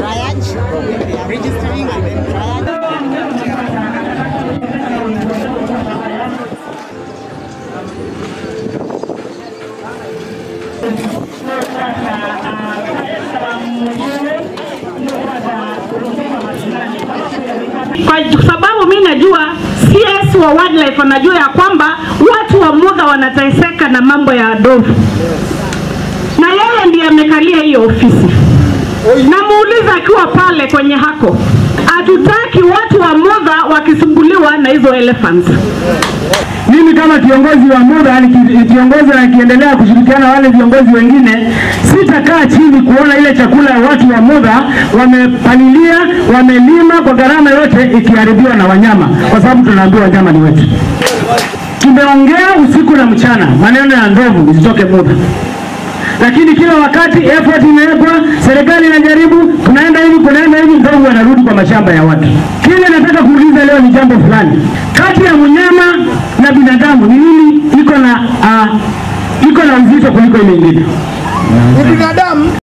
Triage, registering and then triage. Kwa sababu mimi najua CS wa wildlife anajua ya kwamba watu wa Mudha wanateseka na mambo ya ndovu. Na yeye ndiye amekalia hiyo ofisi. Namuuliza akiwa pale kwenye hako, hatutaki watu wa Mudha wakisumbuliwa na hizo elephants. Mimi kama kiongozi wa Mudha nikiongoza na nikiendelea kushirikiana wale viongozi wengine, sitakaa chini kuona ile chakula ya watu wa Mudha wamepalilia, wamelima kwa gharama yote ikiharibiwa na wanyama, kwa sababu tunaambiwa wanyama ni wetu. Tumeongea usiku na mchana maneno ya ndovu isitoke Mudha, lakini kila wakati effort imewekwa, serikali inajaribu, tunaenda hivi, tunaenda hivi, ndovu wanarudi kwa mashamba ya watu. Kile nataka kuuliza leo ni jambo fulani. Kati ya mnyama na binadamu ni nini iko na uzito kuliko ile ingine? Ni binadamu.